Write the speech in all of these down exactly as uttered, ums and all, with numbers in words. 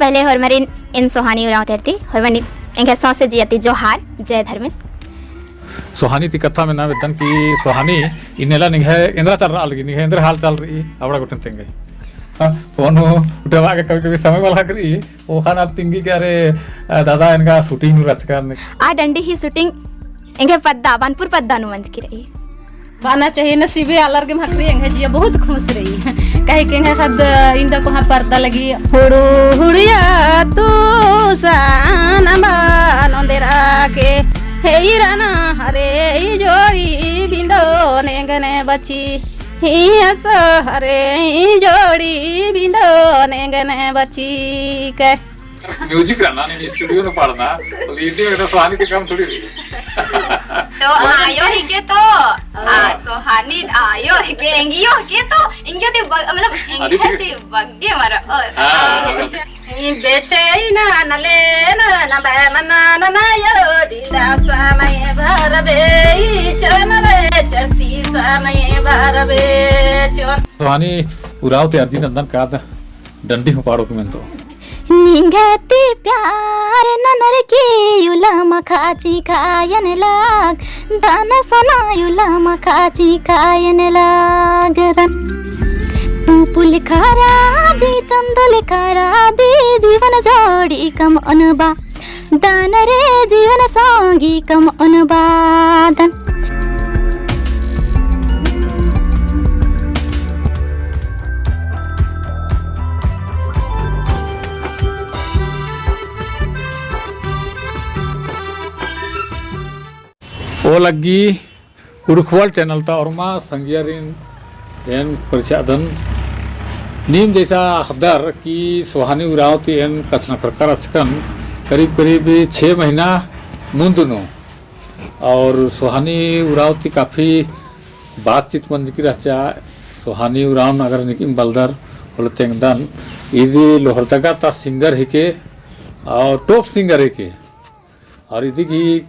पहले होरमारिन एन सोहानी उराँव ती, होरमारिन एंग्है सौंसे जिया ती जोहार, जय धर्मेस। सोहानी ती कत्था मेना बेद्दन कि सोहानी, इन्नेला निंग्है एन्दरा चलरआ लगी, निंग्है एन्दरा हाल चाल रई, अबड़ा गुट्ठिन तेंगई। हाँ, फोन उठवा के कभी कभी समय मला करी, ओखन आद तिंगी के अरे, अ, दादा एंगा shooting नू रहचकन। आ डंडी ही shooting एंग्है पद्दा, बानपुर पद्दा नू मंजकी रई। बअना चाहिए नसीबे आलर गे महक रई, एंग्है जिया बहुत खुश रई। काहे कि एंग्है ख़द्द इन्दा कोहाँ परदा लगी। हुड़ू हुड़िया तू सान अम्बा नोंदेरा के, हे इराना हरे ई जोड़ी बिंदो नेंगने बची। हियाँ सहरे ई जोड़ी बिंदो नेंगने बची के। Music रहना नहीं, studio में पढ़ना, तो इसी में तो सोहानी के काम थोड़ी रई। तो आयो ही के तो, आ, हाँ। सोहानी आयो ही के, एंगियो ही के तो, एंगियो ती बग-, मतलब, एंगियो ती बग्गे मरा, ओ, हाँ, हाँ। बेचैना नले ना, ना बे मना ना ना यो, दिला सामय भरबे, ई चनले चढ़ती सामय भरबे, चोन। सोहानी उराँव ती अर्जी नंदन काद डंडी हूँ पाड़ोक मेंतो। निंग्है ती प्यार ननर की उलम खाची खायन लाग, दाना सोना उलम खाची खायन लाग। दान पुपुल खारा दी, चंदल खारा दी, जीवन जोड़ी कमओन बा। दान रे जीवन संगी कमओन बा दान। ओ लग्गी कुँड़ुख़ World channel ता ओर्मा संगियारिन एन परिछादन। नीम जैसा अख़दर कि सोहानी उराँव ती एन कछनखरका रहचकन करीब करीब छः महीना मुन्द नू। और सोहानी उराँव ती काफी बातचीत मंजकी रहचा। सोहानी उराँव अगर निकिम बलदर होले तेंगदन, इदी लोहरदगा ता singer हिके और top singer हिके। और इदी गही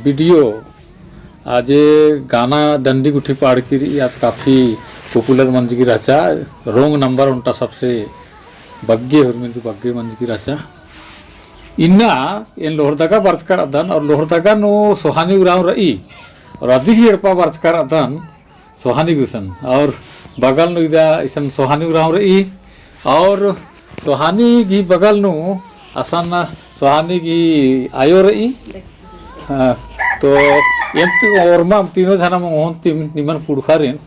video, आ, जे गाना डंडी गुट्ठी पाड़की रई, आद काफी popular मंजकी रहचा, wrong number ओन्टा सबसे बग्गे, हुरमिन ती बग्गे मंजकी रहचा। इन्ना एन लोहरदगा बरचका रअदन, और लोहरदगा नू सोहानी उराँव रई, और अदी ही एड़पा बरचका रअदन, सोहानी गुसन और बगल नू इदा इसन सोहानी उराँव रई और सोहानी गही बगल नू असन सोहानी गही आयो रई। हाँ, तो एन ती ओर्मा तीनों झना मंगोन ती निमन कुँड़ुख़ारिन,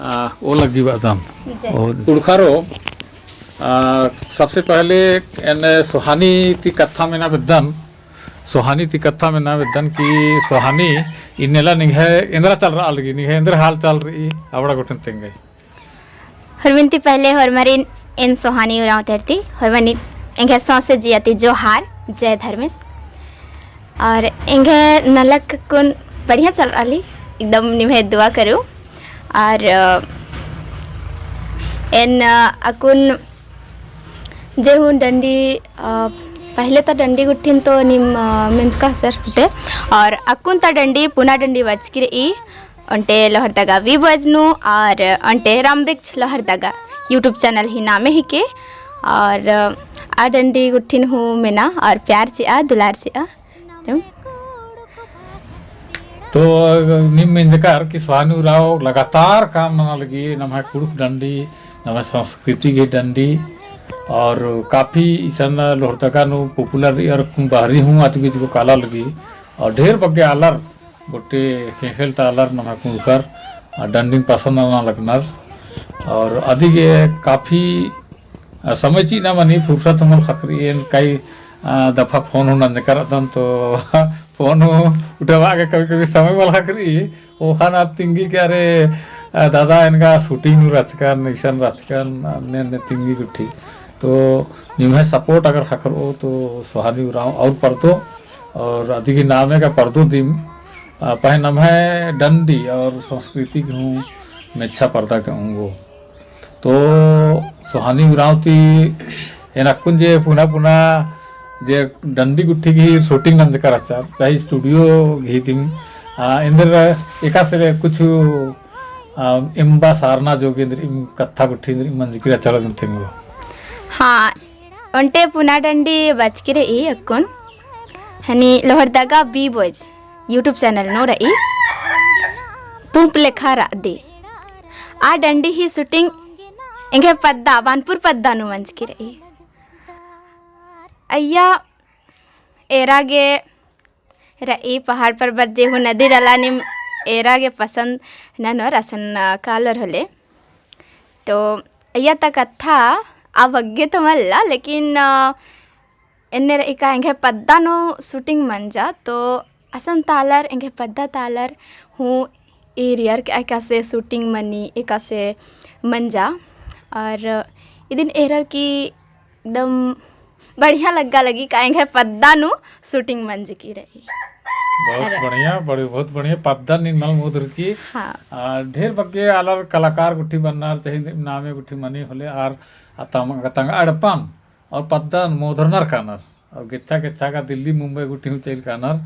आ, ओ लग्गी बअदम। जय। ओ कुँड़ुख़ारो, आ, सबसे पहले एन सोहानी ती कत्था मेना बेद्दन, सोहानी ती कत्था मेना बेद्दन कि सोहानी इन्नेला निंग्है एन्दरा चलरआ लगी, निंग्है एन्दरा हाल चाल रई, अबड़ा गुट्ठिन तेंगई। होरमिन ती पहले होरमारिन एन सोहानी उराँव ती, होरमारिन एंग्है सौंसे जिया ती जोहार, जय धर्मेस। और एंग्है नलख कुन बढ़िया चलरआ लगी, एकदम निम्है दुआ करू। और, अ, एन, अ, अक्कुन जे हूँ डंडी, अ, पहले ता डंडी गुट्ठिन तो नीम, अ, मेंजका सर होते, और अक्कुन ता डंडी पुना डंडी बरचकी रई, ओन्टे लोहरदगा वी बजनू, और ओन्टे रामवृक्ष लोहरदगा YouTube channel ही नामे हिके, और, अ, आ डंडी गुट्ठिन हूँ मेना, और प्यार चिआ, दुलार चिआ। तो नीम मेंजकर कि सोहानी उराँव लगातार काम नना लगी, नम्है कुँड़ुख़ डंडी, नम्है संस्कृति गही डंडी, और काफी इसन लोहरदगा नू popular रई और कुन बहरी हूँ अतगी चिको काला लगी, और ढेर बग्गे आलर गोट्टे ख़ेख़ेल ता आलर नम्है कुँड़ुख़र, आ, डंडिन पसंद नना लगनर, और अदिगे काफी आ, समय चिअना मनी फुर्सत हूँ मल ख़क्खरई, एन कई, आ, दफा फोन हूँ नंजका रअदन तो फोन हूँ उठवा के कभी कभी समय मल ख़क्खरई, ओखन आद तिंगी के अरे, आ, दादा एंगा shooting नू रहचकन, इसन रहचकन, अन्ने अन्ने तिंगी गुट्ठी। तो निम्है support अगर ख़क्खरओ तो सोहानी उराँव और परदो, और अदिगी नामे का परदो दिम, आ, पहें नम्है डंडी और संस्कृति के हूँ मेच्छा परदा के ओंगो। तो सोहानी उराँव ती एन अक्कुन जे पुना पुना जे डंडी गुट्ठी गही shooting नंजका रहचा, चाहे studio गही दिम, आ, एन्देर एकासे कुछ, आ, एम्बा सारना जोगे एन्देर इम कत्था गुट्ठी एन्देर इम मंजकी रहचा ला दिम तेंगो। हाँ, ओन्टे पुना डंडी बरचकी रई अक्कुन, Honey Lohardaga B boys YouTube channel नू रई, पूंप लेखा रअदी। आ डंडी ही shooting एंग्है पद्दा, बानपुर पद्दा नू मंजकी रई। अइय्या एरा गे रई पहाड़ पर्वत जे हूँ नदी डला नीम एरा गे पसंद ननोर असन कालोर होले। तो अइय्या ता कत्था आ बग्गे तो मल्ला, लेकिन, अ, एन्ने रई का एंग्है पद्दा नू shooting मंजा, तो असन ता आलर, एंग्है पद्दा ता आलर हूँ एरियर के एकासे shooting मनी, एकासे मंजा। और इदिन एरर की एकदम बढ़िया लग्गा लगी का एंग्है पद्दा नू shooting मंजकी रई। बहुत अरे। बढ़िया, बड़ी, बहुत बढ़िया। पद्दा नीन मल मोदरकी। हाँ। आ, ढेर बग्गे आलर कलाकार गुट्ठी बन्नर, चाहे नामे गुट्ठी मनी होले, आर आ तंग-, तंग एड़पन और पद्दन मोदरनर कानर। और गेच्छा गेच्छा का दिल्ली मुंबई गुट्ठी हूँ चइल कानर,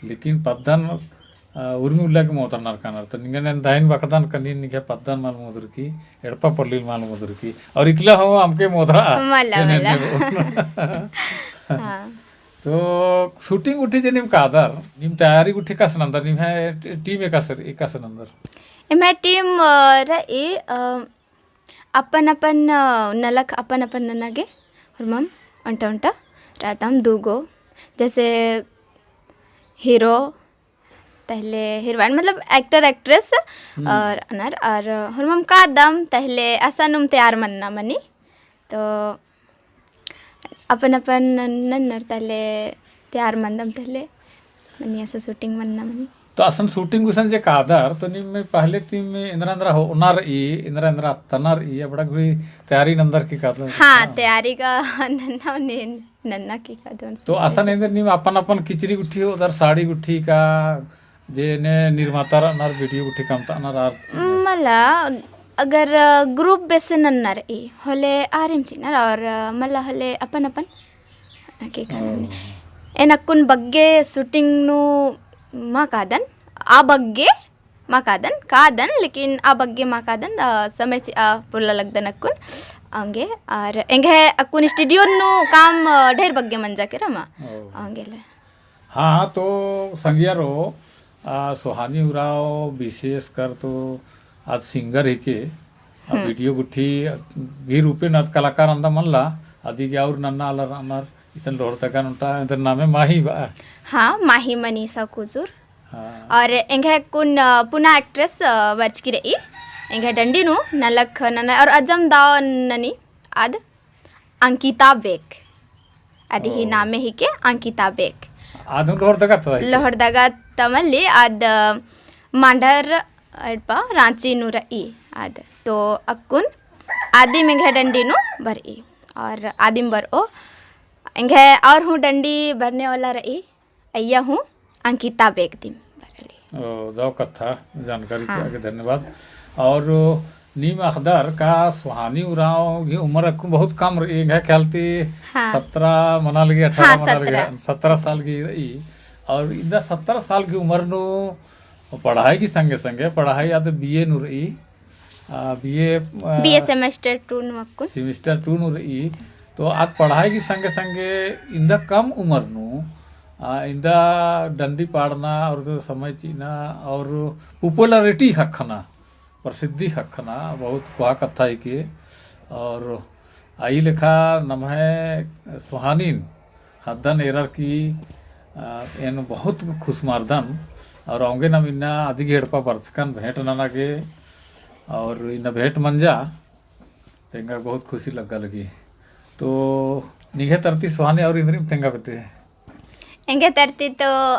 लेकिन पद्दन, अ, उर्मी उल्ला गे मोदरनर कानर। तो निंगन एन दहिन बखदन का नीन निंग्है पद्दन मल मोदरकी, एड़पा पल्लिल मल मोदरकी। और इकला हूँ अमके मोदरा। मला, एन, एन मला। एन हाँ। तो shooting उठी जे नीम कादर, नीम तैयारी उठी एकासे नन्दर, निम्है team एकासे, एकासे नन्दर? एम्है team, अ, रई, अ, अपन अपन, अ, नलख अपन अपन नना गे, होरमम ओन्टा ओन्टा रअदम दू गो, जैसे hero, तहले heroine, मतलब actor actress हम्म। और अनर, और होरमम कादम तहले असानुम तैयार मन्ना मनी। तो अपन अपन नन्नर तहले तैयार मंदम तहले मनी असन shooting मन्ना मनी। तो असन shooting गुसन जे कादर, तो नीम पहले तिम एन्दरा एन्दरा होअना रई, एन्दरा एन्दरा अत्तना रई, अबड़ा गही तैयारी नन्दर की कादर? हाँ, हाँ। तैयारी का नन्ना ने-, नन्ना की कादर। तो असन एन्दर नीम अपन अपन किचरी गुट्ठी होअदर, साड़ी गुट्ठी का, जे ने निर्माता रअनर, video गुट्ठी कमतानर आर? मला, अगर group बेसे नन्ना रई, होले आरिम चिअनर और मला होले अपन अपन। ओके, खाना ओ। में। एन अक्कुन बग्गे shooting नू मा कादन, आ बग्गे मा कादन, कादन, लेकिन आ बग्गे मा कादन, अ, समय चिआ पोल्ला लगदन अक्कुन, औंगे, और एंग्है अक्कुन studio नू काम, अ, ढेर बग्गे मंजा केरा मा, ओ। औंगे ले। हाँ, तो संगियारो, आ, सोहानी उराँव विशेष कर तो आद singer हिके, आ हम्म। video गुट्ठी गही रूपे नू आद कलाकार अन्दा मल्ला, अदी गे और नन्ना आलर रअनर, इसन लोहरदगा नू ओन्टा, एन्देर नामे माही बा। हाँ, माही मनीषा कुजूर। हाँ। और एंग्है अक्कुन, अ, पुना actress, अ, बरचकी रई, एंग्है डंडी नू नलख नना और अजम दव ननी आद अंकिता बेक। अदी ही ओ। नामे हिके अंकिता बेक। आद हूँ लोहरदगा ता हिके? लोहरदगा ता मल्ली आद मांडर एड़पा राँची नू रई आद। तो अक्कुन आदिम एंग्है डंडी नू बरई। और आदिम बरओ। एंग्है और हूँ डंडी बरने वाला रई। अइय्या हूँ अंकिता बेक दिम बरली। ओ, दव कत्था जानकारी हाँ। चिआ गे धन्यवाद। और नीम अख़दर का सोहानी उराँव गही उमर अक्कुन बहुत कम रई, एंग्है ख्याल ती हाँ। सत्रह मना लगी, अठारह हाँ, मना लगी, सत्रह। सत्रह साल गही रई। और इन्दा सत्रह साल गही उमर नू पढ़ाई गही संगे संगे, पढ़ाई आद B A नू रई, आ, B A, uh, B A semester two नू अक्कुन। Semester two नू रई, तो आद पढ़ाई गही संगे संगे इन्दा कम उमर नू, आ, इन्दा डंडी पाड़ना और समय चिअना और popularity ख़क्खना, प्रसिद्धि ख़क्खना बहुत कोहा कत्था हिके। और अई लेखा नम्है सोहानीन ख़द्दन एरर की, आ, एन बहुत खुश मारदन। और औंगे नाम इन्ना अदी गही एड़पा बरचकन भेंट नना गे, और इन्ना भेंट मंजा, तेंगा बहुत खुशी लग्गा लगी। तो निंग्है तरती सोहानी और इन्द्रिम तेंगा बेद्दय? एंग्है तरती तो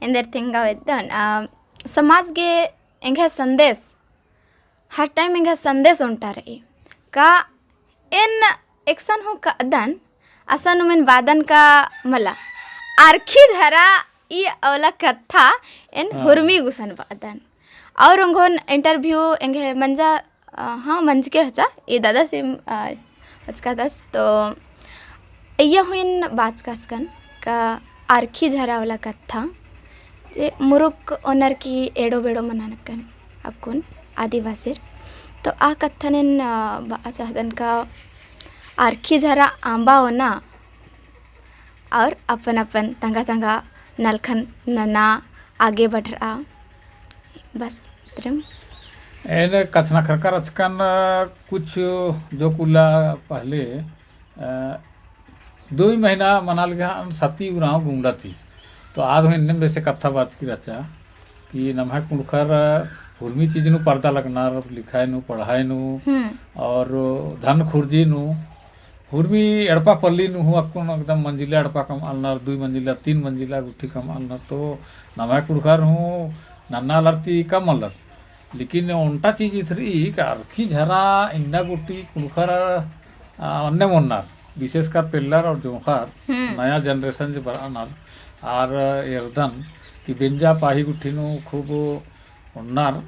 एन्देर तेंगा बेद्दन, आ, समाज गे एंग्है संदेश हर time एंग्है संदेश ओन्टा रई। का एन एकसन हूँ कादन, असन उमिन बादन का मला। आरखी झरा ई अवला कत्था एन हाँ। हुरमी गुसन बादन। और ओंगोन interview एंग्है मंजा, अ, हाँ, मंजकी रहचा, ई दादा से, अ, बचकादस, तो अइय्या हूँ एन बाचकाचकन का आरखी झरा वाला कत्था, जे मुरुक ओनर की एड़ो बेड़ो मना नक्कन अक्कुन आदिवासिर। तो आ कत्थन एन, अ, बआ चाहदन का अरखी झरा अम्बा ओना और अपन अपन तंगआ तंगआ नलखन नना आगे बढ़रआ। बस इतरेम। एन कछनखरका रहचकन कुछ जो कुल्ला पहले, अ, दुई महीना मनालगे हन सती उराँव गुमला ती। तो आद हूँ एन्नेम बेसे कत्था बाचकी रहचा कि नम्है कुँड़ुख़र हुरमी चीज नू परदा लगनर, लिखाई नू, पढ़ाई नू, हम्म। और धन खुर्जी नू, हुरमी एड़पा पल्ली नू हूँ अक्कुन एकदम मंजिला एड़पा कमआलनर, दुई मंजिला, तीन मंजिला गुट्ठी कमआलनर। तो नम्है कुँड़ुख़र हूँ नन्ना आलर ती कम आलर। लेकिन ओन्टा चीज इथरी कि अरखी झरा इन्ना गुट्ठी कुँड़ुख़र, आ, अन्नेम ओन्नर, विशेषकर पेल्लर और जोंख़र, हम्म। नया generation जे बरआनर, आर एरदन कि बेंजा पाही गुट्ठी नू खूब ओन्नर,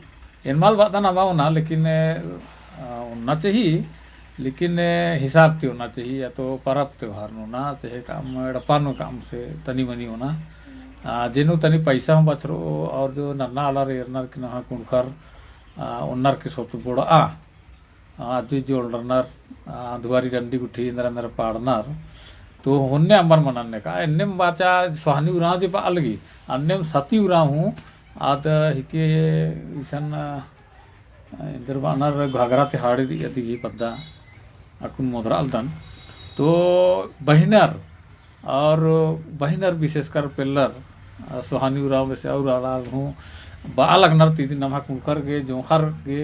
एन मल बअदन अमा ओना, लेकिन, आ, ओन्ना चाही, लेकिन हिसाब ती ओना चाही, या तो परब त्योहार नू ओना चाही, काम एड़पा नू काम से तनी मनी ओना। आ, जे नू तनी पैसा हूँ बछरओ, और जो नन्ना आलर एरनर कि नम्है कुँड़ुख़र, आ, ओन्नर की सोच बोड़ा, आ, आ, अज्जु इज्जु ओलरनर, आ, धुआरी डंडी गुट्ठी एन्दरा एन्दरा पाड़नर। तो होन्ने अम्बर मनन नेका, एन्नेम बाचा सोहानी उराँव जे बआ लगी, अन्नेम सती उराँव हूँ, आद हिके इसन, आ, एन्दर बअनर घाघरा ती हाड़ी रई अदिगही पद्दा, अक्कुन मोधरालदन। तो बहिनर, और बहिनर विशेषकर पेल्लर, आ, सोहानी उराँव बेसे और आलर हूँ बआ लगनर ती इदिन नम्है कुँड़ुख़र गे, जोंख़र गे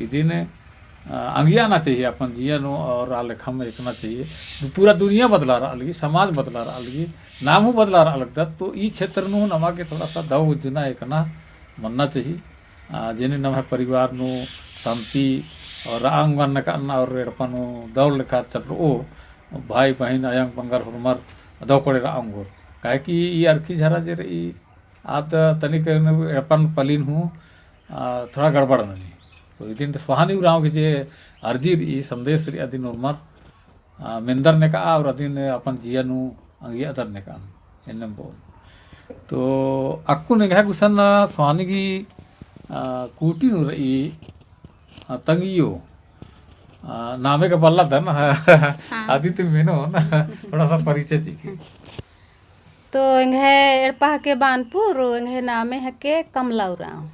इदिन, आ, अंगियाना चाहिए अपन जिया नू और आ लेखम एकना चाहिए। पूरा दुनिया बदलारआ लगी, समाज बदलारआ लगी, नाम हूँ बदलारआ लगदत। तो ई क्षेत्र नू नमा गे थोड़ा सा दव उज्जना एकना मन्ना चाहिए। आ, जेने नम्है परिवार नू शांति और रआ ओंगन नेकअन और एड़पा नू दव लेखा चलरओ, भाई बहिन अयंग बंगर होरमर दव कोड़े रआ ओंगोर। काहे कि ई अरखी झरा जे रई आद तनिक एड़पन पलिन हूँ, आ, थोड़ा गड़बड़ ननी। तो इदिन तो सोहानी उराँव गे जे अर्जी रई, संदेश रई अदिन होरमर आ, मेन्दर नेकआ और अदिन अपन जिया नू अंगियादर नेकअन, एन्नेम बओन। तो अक्कुन एंग्है गुसन सोहानी गही, आ, कूटी नू रई, आ, तंगियो, आ, नामे का बल्ला दन, हाँ। अदी ती मेनोन, थोड़ा सा परिचय चिके। तो एंग्है एड़पा हके बानपुर, एंग्है नामे हके कमला उराँव।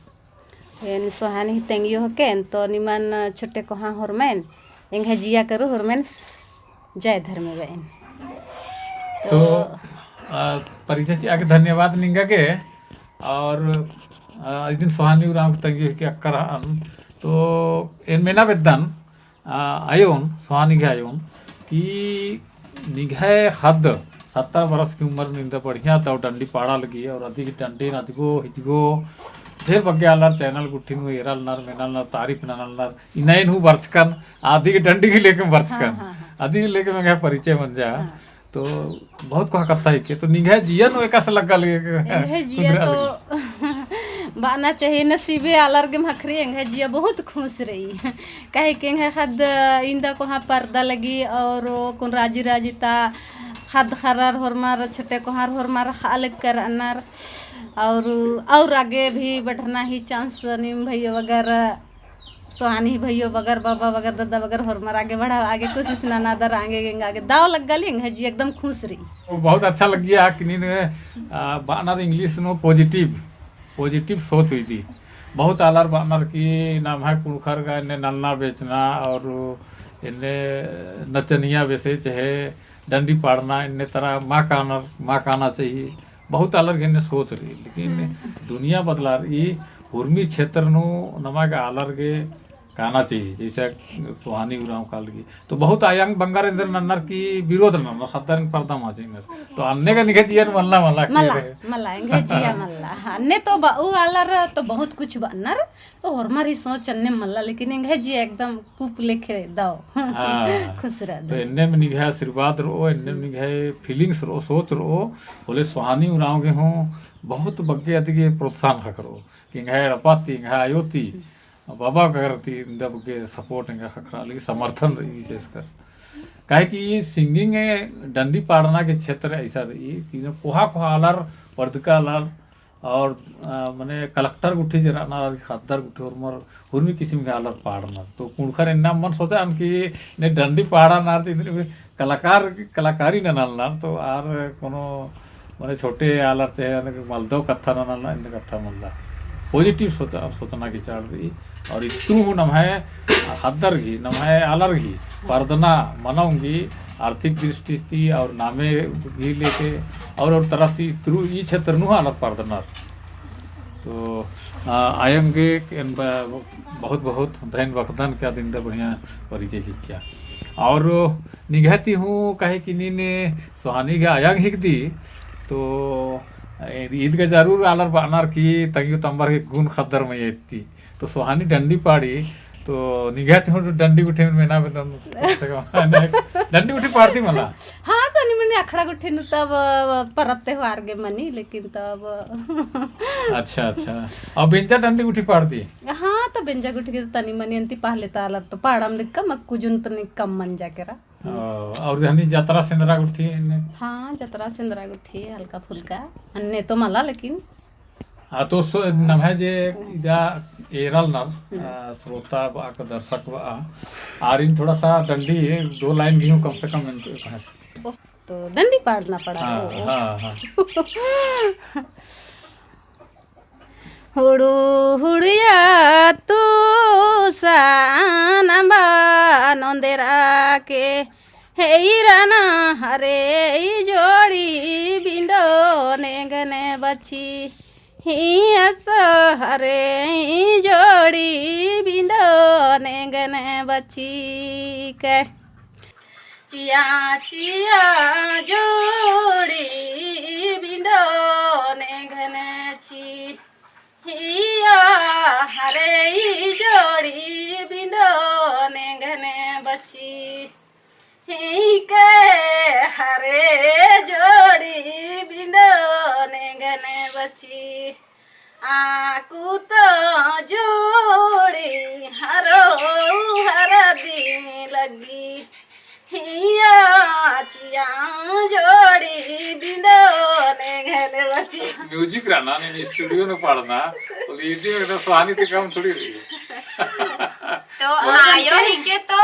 एन सोहानी ही तंगियो हकेन, तो निमन छोटे कोहाँ होरमन, एंग्है जिया करू होरमन जय धर्मे बएन। तो, तो, आ, परिचय चिआ गे धन्यवाद निंगा गे, और, आ, इदिन सोहानी उराँव तंगियो हके अक्कर हन, तो एन मेना बेद्दन, आ, आयोन, सोहानी गे आयोन, कि निंग्है ख़द्द सत्तर बरस की उम्र नू इन्दा बढ़िया दव डंडी पाड़ा लगी, और अदी गही डंडी नू अजगो, हिजगो, ढेर बग्गे आलर channel गुट्ठी नू एरालनर, मेनालनर, तारीफ ननालनर, इन्ना एन हूँ बरचकन, अदी गही डंडी गही लेके बरचकन, हाँ, हाँ, हाँ। अदी गही लेके एंग्है परिचय मंजा। हाँ। तो बहुत कोहा कत्था हिके, तो निंग्है जिया नू एकासे लग्गा लगी? एंग्है जिया तो बअना चाही, नसीबे आलर गे मखरी, एंग्है जिया बहुत खुश रई। काहे कि एंग्है ख़द्द इन्दा कोहाँ परदा लगी और अक्कुन राजी राजी ता ख़द्द ख़र्रर होरमर, छोटे कोहाँ होरमर ख़ा लग कर अनर और, और आगे भी बढ़ना ही chance नीम भइयो बगर सोहानी ही भइयो बगर, बाबा बगर, दादा बगर होरमर आगे बढ़ाबआ गे कोशिश ननादर आगे एंगा गे दव लग्गा लगी, एंग्है जिया एकदम खुश रई। बहुत अच्छा लग्गिया कि नीन, आ, बअनर English नू positive, positive सोच उइदी। बहुत आलर बअनर कि नम्है कुँड़ुख़र गा एन्ने नलना बेचना और एन्ने नचनिया बेसे चहे डंडी पाड़ना एन्ने तरा मा कानर, मा काना चाहिए। बहुत आलर गे एन्ने सोच रई, लेकिन हम्म। दुनिया बदलारई, हुरमी क्षेत्र नू नमा गे आलर गे काना चाहिए, जैसे सोहानी उराँव काल की। तो बहुत अयंग बंगर एन्देर नन्नर की विरोध नन्नर, ख़द्दर परदा मा चिअनर। तो अन्ने का निंग्है जिया नू मल्ला, मल्ला के मल्ला, रे। मल्ला, एंग्है जिया मल्ला। अन्ने तो बअउ आलर तो बहुत कुछ बअनर, तो होरमर ही सोच अन्ने मल्ला, लेकिन एंग्है जिया एकदम कूप लेखे दव। हाँ। खुश रअदन। तो एन्नेम निंग्है आशीर्वाद रओ, एन्नेम निंग्है feelings रओ, सोच रओ, होले सोहानी उराँव गे हूँ बहुत बग्गे अदी गे प्रोत्साहन ख़क्खरओ। कि एंग्है एड़पा ती, एंग्है आयो ती, बाबा बगर ती, इन्दा बग्गे support एंगा ख़क्खरआ लगी, समर्थन रई विशेषकर। काहे कि ई singing ए डंडी पाड़ना के क्षेत्र ऐसा रई कि न कोहा कोहा आलर, परदका आलर, और, अ, मने कलेक्टर गुट्ठी जे रअनर, ख़द्दर गुट्ठी होरमर, होरमी किसिम के आलर पाड़नर। तो कुँड़ुख़र एन्ने मल सोचआ कि ने डंडी पाड़नर, तो इन्द्रिम कलाकार, कलाकारी ननालनर, तो आर कोनो मने छोटे आलर ते मलदव कत्था ननालनर, एन्ने कत्था मल्ला। Positive सोचा, सोचना की चाड़ रई। और इत्रु हूँ नम्है ख़द्दर गही, नम्है आलर गही परदना मना ओंगी, आर्थिक दृष्टि ती और नामे गही लेके और, और तरह ती इत्रु ई क्षेत्र नू हूँ आलर परदनर। तो, आ, अयंग गे एन ब-, बहुत बहुत धैन बअदन का अदिन दा बढ़िया परिचय चिच्चा। और निंग्है ती हूँ काहे कि नीन सोहानी गे अयंग हिकदी, तो ईद गे जरूर आलर बअनर कि तंग्यो तम्बर के गुन ख़द्दर मइय्याँ इत्ती। तो सोहानी डंडी पाड़ी, तो निंग्है ती हूँ डंडी गुट्ठी मेना बेद्दन, कम से कम, डंडी गुट्ठी पाड़दी मला। हाँ, तो निमन अखड़ा गुट्ठी नू तब परब त्योहार गे मनी, लेकिन तब। अच्छा, अच्छा। और बेंजा डंडी गुट्ठी पाड़दी? हाँ, तो बेंजा गुट्ठी गे तनी मनी अन्ती पहले तो आलर तो पाड़म लिक्का, मक्कु जुन तनी कम मंजा केरा। ओ, और हनी जतरा सेंदरा गुट्ठी ने? हाँ, जतरा सेंदरा गुट्ठी हल्का फुल्का, अन्ने तो मला लेकिन। हाँ, तो सो, नम्है जे इदा एरलनर, हम्म। आ, श्रोता बा का दर्शक बा, आरिन थोड़ा सा डंडी दो line गियो कम से कम एन तो कहाँ से? ओह, तो डंडी पाड़ना पड़ा। हाँ, ओ, ओ। हाँ, हाँ। हुड़ू हुड़िया तू सान अम्बा नोंदेरा के, हे रना हरे जोड़ी बिंडो नेंगन बची, ही असो हरे जोड़ी बिंडो नेंगन बची के। चिया चिया जोड़ी बिंडो नेंगन ची, हिया हरे जोड़ी बिंडो नेंगन बची, ही के हरे जोड़ी बिंडो नेंगन बची। आकु तो जोड़ी हरो हरदी लग्गी, हिया चिया जोड़ी बिंडो नेंगन बची। Music रअना, नीन studio नू पाड़ना, और इदी में तो सोहानी ती कम थोड़ी रई। तो आयो ही के तो।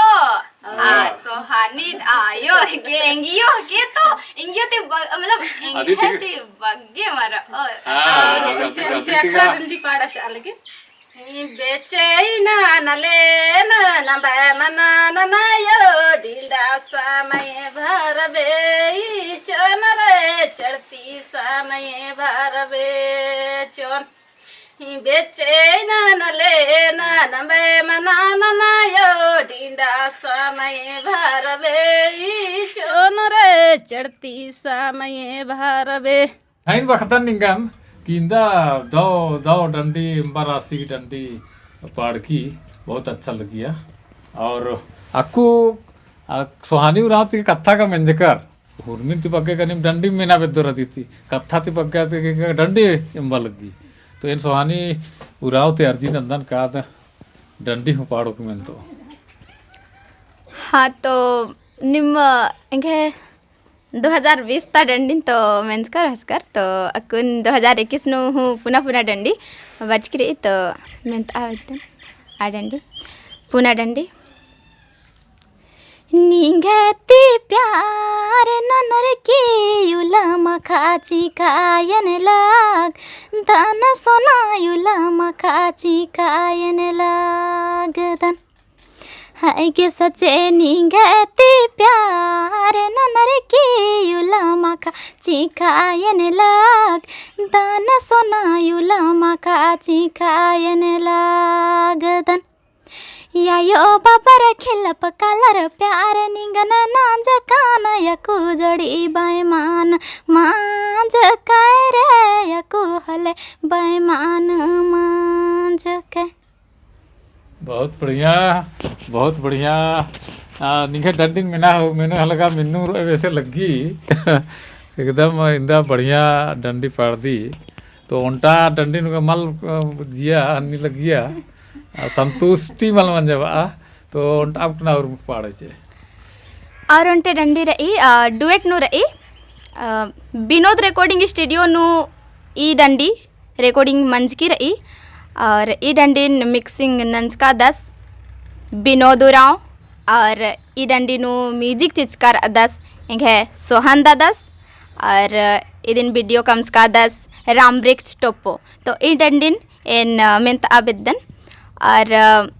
हाँ। आ, सोहानी आयो, गे एंगियो, गे तो, एंगियो ते ब-, मतलब, अदी एंगियो ती ते बग्गे मरा, ओ, हाँ, आ, हाँ, अदी, अदी अखड़ा गा। डंडी पाड़ा चाल के। ही बेचैना नले ना, नबे मना नना यो, डिंडा समय भरबे, ई चोन रे चढ़ती समय भरबे, चोन। ही बेचैना नले ना नबे मना नना यो, डिंडा समय भरबे, ई चोन रे चढ़ती समय भरबे। धैन बखतन निंगन कि इन्दा दव, दव डंडी, अम्बा रासी की डंडी पाड़की बहुत अच्छा लगिया। और अक्कु, आ, सोहानी उराँव ती कत्था का मेंजकर, हुरमिन ती बग्गे का नीम डंडी मेना बेद्दो रअदी ती, कत्था ती बग्गे ती के डंडी एम्बा लग्गी। तो एन सोहानी उराँव ती अर्जी नन्दन का द डंडी हूँ पाड़ोक मेनतो। हाँ, तो निम एंगे दो हजार बीस ता डंडिन तो मेंजकर हसकर, तो अक्कुन दो हजार इक्कीस नू हूँ पुना पुना डंडी बरचकी रई, तो मेनता बेद्दन आ डंडी, पुना डंडी। निंग्है ती प्यार ननर की उलमा खाची कायन लाग, दन सोना उलमा खाची कायन लाग दन। है गे सचे निंग्है ती प्यार ननर की उलमा खाची कायन लाग, दन सोना उलमा खाची कायन लाग दन। यायो बाबर खिलप कालर प्यार निंगन नांज कान यकु जोड़ी बैमान मांज कै रे यकु हले बैमान मांज कै। बहुत बढ़िया, बहुत बढ़िया। आ, निंग्है डंडिन मेना हो, मेनू हलगा मेनू रो वैसे लग्गी। एकदम इन्दा बढ़िया डंडी पाड़दी। तो ओन्टा डंडी नुका मल, अ, जिया हन्नी लगिया, अ, संतुष्टि मल मंजा बा, तो ओन्टा अब ना और पाड़े चे। और ओन्टे डंडी रई, अ, duet नू रई, अ, विनोद recording studio नू ई डंडी recording मंजकी रई। और ई डंडिन mixing नंजकादस विनोद उराँव और ई डंडी नू music चिचका रअदस एंग्है सोहन दादस और इदिन video कमचकादस रामवृक्ष टोप्पो। तो ई डंडिन एन, अ, मेन्तआ बेद्दन। और, अ,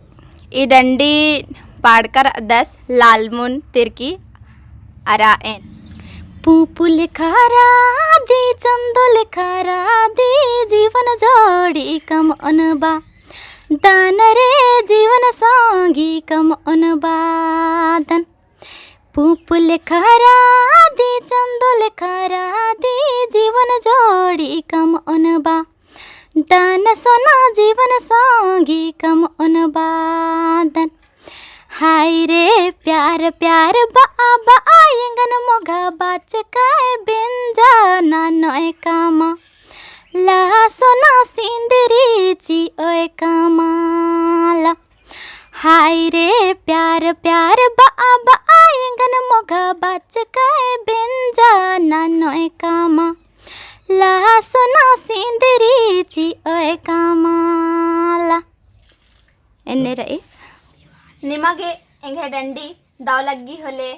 ई डंडी पाड़का रअदस लालमुन तिर्की अरा एन। पूँप लेखा रअदी, चंदो लेखा रअदी, जीवन जोड़ी कमओन बा। दान रे जीवन संगी कमओन बा दान। पूँप लेखा रअदी, चंदो लेखा रअदी, जीवन जोड़ी कमओन बा। दान सोना जीवन संगी कमओन बा दान। हाय रे प्यार प्यार बआ बआ एंगन मोघा बाचकय बेंजा ननोय कमा। ला सोना सिंदरी चिओय कमा ला। हाय रे प्यार प्यार बआ बआ एंगन मोघा बाचकय बेंजा ननोय कमा। ला सोना सिंदरी चिओय कमा ला। एन्ने रई। निमा गे एंग्है डंडी दव लग्गी होले,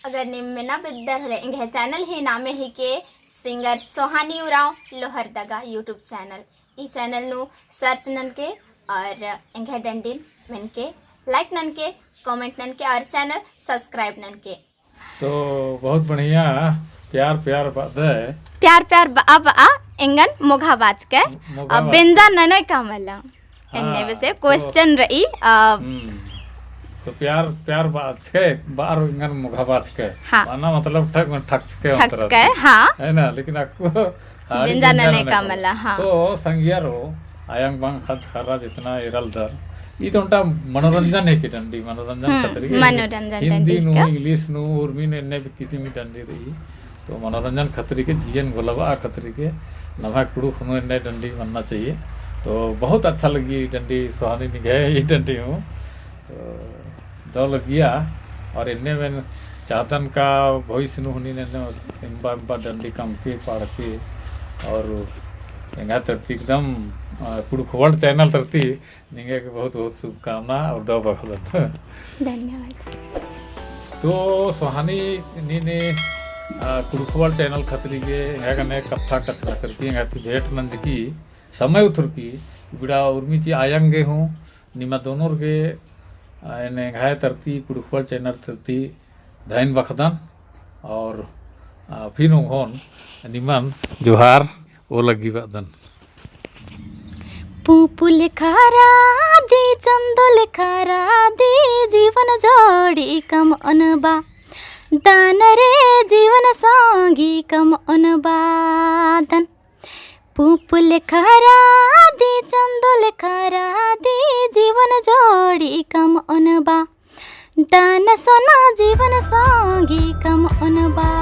अगर नीम मेना बेद्दर होले, एंग्है channel ही नामे हिके singer सोहानी उराँव लोहरदगा YouTube channel। ई channel नू search ननके और एंग्है डंडिन मेनके, like ननके, comment ननके और channel subscribe ननके। तो बहुत बढ़िया, प्यार प्यार बअदय। प्यार प्यार बआ बआ एंगन मोघा बाचकय, मोघा अब बाचकय। बेंजा ननोय कमा ला। एन्ने हाँ, बेसे तो question रई, अ, हम्म। तो प्यार, प्यार बाचकय, बअर एंगन मोघा बाचकय। हाँ। माना मतलब ठग, ठगचकय, ठगचकय, मतलब। हाँ। है ना? लेकिन अक्कु हाड़ी बेंजा ननोय कमा ला, हाँ। तो संगियारो, आयंग बांग ख़द्द ख़र्रा जितना एरालदर, ई तो ओन्टा मनोरंजन हेके डंडी, मनोरंजन हम्म, खतरी के। मनोरंजन हिंदी डंडी नू, का? English नू, उर्मी नू, एन्ने भी किसिम डंडी रई। तो मनोरंजन खतरी के, जियन घोलबआ खतरी के, नम्है कुँड़ुख़ नू एन्ने डंडी मन्ना चाहिए। तो बहुत अच्छा लग्गी डंडी सोहानी निंग्है ई डंडी हूँ। तो दव लग्गिया और एन्ने मेन चाहतन का भविष्य नू हुनी एन्ने इम्बा इम्बा डंडी कमके पाड़के और एंगा तरती एकदम, अ, कुँड़ुख़ World channel तरती निंगा गे बहुत बहुत शुभकामना और दव बखदन। धन्यवाद। तो सोहानी नीने, अ, कुँड़ुख़ World channel खतरी गे एंगा गने कत्था कछनखरकी, एंगा ती भेंट नंजकी, समय उथरकी, इबड़ा उर्मी ती आयंग गे हूँ, निमा दोनोर गे, आ, एन्ने एंग्है तरती, कुँड़ुख़ World channel तरती धइन बखदन और, आ, फिर ओंगोन निमन जोहार ओ लग्गी बअदन। पूँप लेखा रअदी, चंदो लेखा रअदी, जीवन जोड़ी कमओन बा। दान रे जीवन संगी कमओन बा दान। पूँप लेखा रअदी, चंदो लेखा रअदी, जीवन जोड़ी कमओन बा। दान सोना जीवन संगी कमओन बा